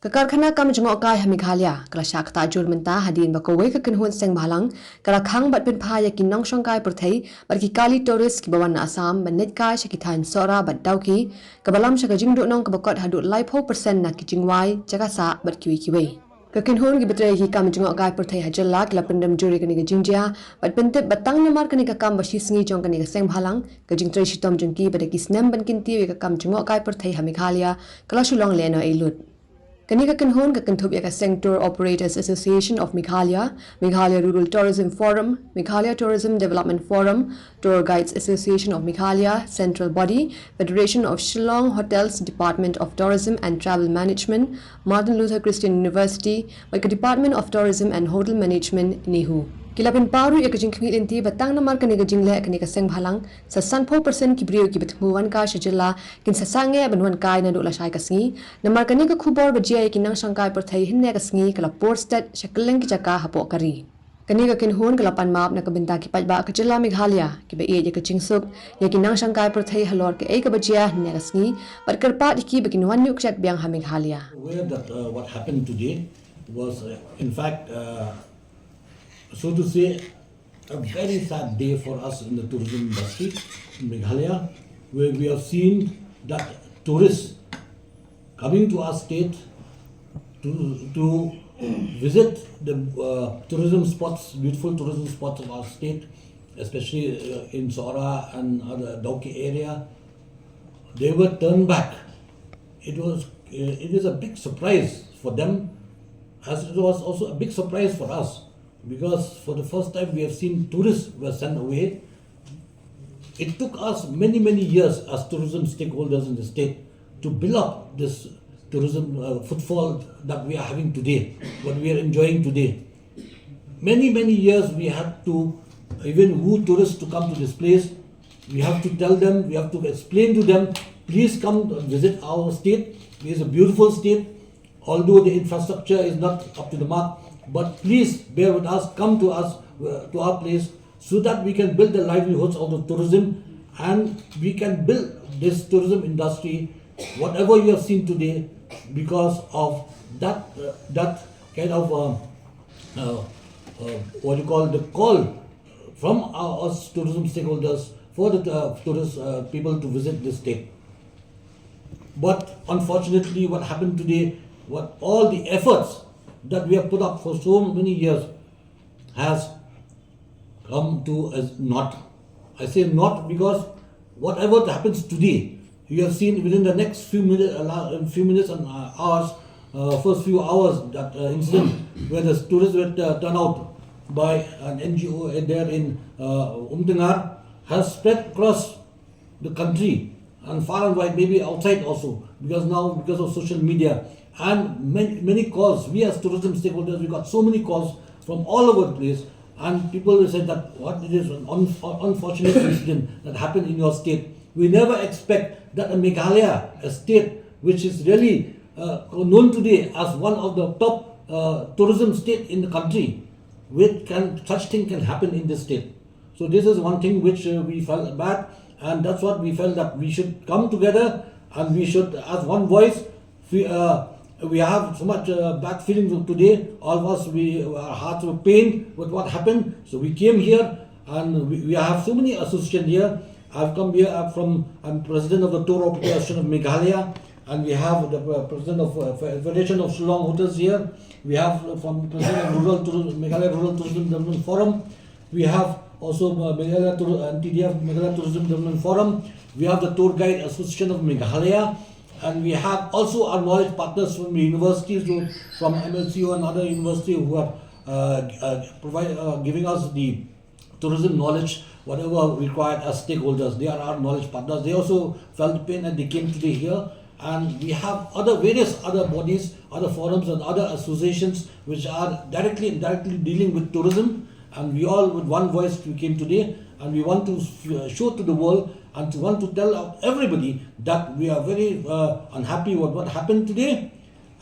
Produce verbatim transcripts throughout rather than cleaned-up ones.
Ka karkhana kam jngohkai ha Meghalaya ka la shah ktah jur mynta hadien ba kawei ka kynhun seng bhalang ka la khang bad pynphai ïa ki nongshongkai pyrthei bad ki kali tourist kiba wan na Assam ban leit kai sha ki thaiñ Sohra bad Dawki, kaba lam sha ka jingduhnong kaba kot haduh laiphew percent na ki jingwai, jaka sah bad kiwei kiwei. Ka kynhun kiba trei ïa ki kam jngohkai pyrthei ha jylla ki la pyndem jur ïa kane ka jingjia bad pyntip ba tang namar kane ka kam ba shisngi jong kane ka seng bhalang, ka jingtrei shitom jong ki ba da ki snem ban kyntiew ïa ka kam jngohkai pyrthei ha Meghalaya ka la shu long lehnohei lut. Kane ka kynhun ka kynthup ïa ka Seng Tour Operators Association of Meghalaya, Meghalaya Rural Tourism Forum, Meghalaya Tourism Development Forum, Tour Guides Association of Meghalaya, Central Body, Federation of Shillong Hotels, Department of Tourism and Travel Management, Martin Luther Christian University, bad ka Department of Tourism and Hotel Management, NEHU. Ki la pynpaw ruh ïa ka jingkhmih lynti ba tang namar kane ka jingleh kane ka seng bhalang, sa sanphew percent ki briew kiba thmu wan kai sha jylla kin sa sangeh ban wan kai naduh lashai ka sngi. Namar kane ka khubor ba jia ïa ki nongshongkai pyrthei hynne ka sngi ka la por stet sha kylleng ki jaka hapoh ka ri. Kane ka kynhun ka la pan map na ka bynta ki paidbah ka jylla Meghalaya kiba ïeit ïa ka jingsuk ïa ki nongshongkai pyrthei halor kaei kaba jia hynne ka sngi bad kyrpad ïa ki ba kin wan ñiuh kjat biang ha Meghalaya. Aware that uh, what happened today was, uh, in fact, uh, so to say, a very sad day for us in the tourism industry in Meghalaya, where we have seen that tourists coming to our state to, to visit the uh, tourism spots, beautiful tourism spots of our state, especially uh, in Sohra and other Dawki area. They were turned back. It was uh, it is a big surprise for them, as it was also a big surprise for us, because for the first time we have seen tourists were sent away. It took us many, many years as tourism stakeholders in the state to build up this tourism uh, footfall that we are having today, what we are enjoying today. Many, many years we had to even woo tourists to come to this place. We have to tell them, we have to explain to them, please come visit our state. It is a beautiful state. Although the infrastructure is not up to the mark, but please bear with us, come to us, uh, to our place, so that we can build the livelihoods of the tourism and we can build this tourism industry, whatever you have seen today, because of that, uh, that kind of, um, uh, uh, what you call the call from our, us tourism stakeholders for the uh, tourist uh, people to visit this state. But unfortunately, what happened today, what all the efforts that we have put up for so many years has come to as naught. I say naught because whatever happens today, you have seen within the next few minutes, few minutes and uh, hours, uh, first few hours, that uh, incident where the tourists were uh, turned out by an N G O there in uh, Umtyngar has spread across the country and far and wide, maybe outside also, because now because of social media and many, many calls, we as tourism stakeholders, we got so many calls from all over the place, and people said that what it is an un- unfortunate incident that happened in your state. We never expect that a Meghalaya, a state which is really uh, known today as one of the top uh, tourism state in the country, with can such thing can happen in this state. So this is one thing which uh, we felt bad, and that's what we felt that we should come together and we should, as one voice, we, uh, we have so much uh, bad feelings today. All of us, we our hearts were pained with what happened. So we came here, and we, we have so many associations here. I've come here uh, from I'm president of the Tour Operator Association of Meghalaya, and we have the uh, president of uh, Federation of Shillong Hotels here. We have uh, from president of Rural Tourism, Meghalaya Rural Tourism Development Forum. We have also uh, Meghalaya Tour- and T D F Meghalaya Tourism Development Forum. We have the Tour Guide Association of Meghalaya, and we have also our knowledge partners from the universities, who- from M L C O and other university who are uh, uh, provide, uh, giving us the tourism knowledge, whatever required as stakeholders. They are our knowledge partners. They also felt the pain and they came today here. And we have other various other bodies, other forums, and other associations which are directly and indirectly dealing with tourism. And we all, with one voice, we came today, and we want to uh, show to the world and to want to tell everybody that we are very uh, unhappy with what happened today,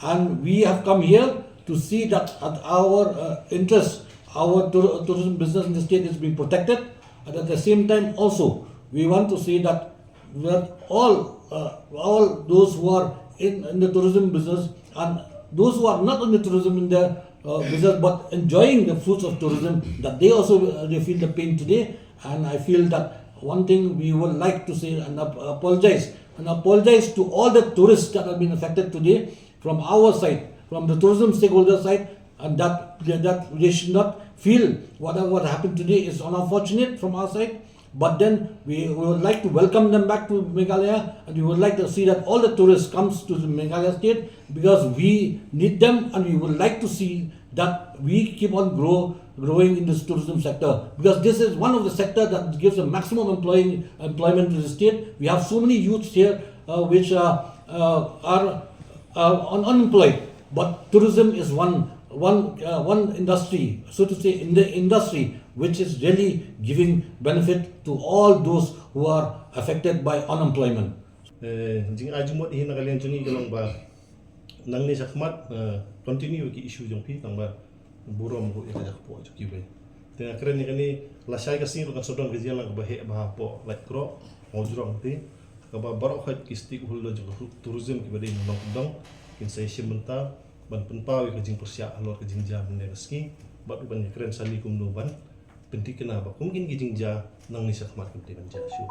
and we have come here to see that at our uh, interest, our tour- tourism business in the state is being protected. And at the same time, also, we want to say that that all uh, all those who are in, in the tourism business and Those who are not in the tourism in the uh, business but enjoying the fruits of tourism, that they also uh, they feel the pain today. And I feel that one thing we would like to say and ap- apologize and apologize to all the tourists that have been affected today from our side, from the tourism stakeholder side, and that that they should not feel whatever what happened today is unfortunate from our side. But then we, we would like to welcome them back to Meghalaya, and we would like to see that all the tourists comes to the Meghalaya state, because we need them, and we would like to see that we keep on grow growing in this tourism sector, because this is one of the sector that gives a maximum employing employment to the state. We have so many youths here uh, which are uh, are uh, un- unemployed, but tourism is one one uh, one industry, so to say, in the industry which is really giving benefit to all those who are affected by unemployment. Eh, jing ai jingmut hi na ka liang jong ngi ka long ba nangne shakhmat, eh, continue ki issue jong phi tang ba burom ruh ïa ka jakpoh jong kiwei. Te nga kren ïa kane, lashai ka sngi ruh kan sa don ka jingïalang kaba heh bha hapoh Laitkroh, Mawjrong te, kaba baroh khoit ki stakeholder jong ka tourism kiba dei na Nongkyndong kin sa ïashim bynta ban pynpaw ïa ka jingpyrshah halor ka jingjia mynne ka sngi, bad ruh ban ïakren sani kumno ban pynthikna ba kum kine ki jingjia nangne shakhmat kim dei ban jia shuh.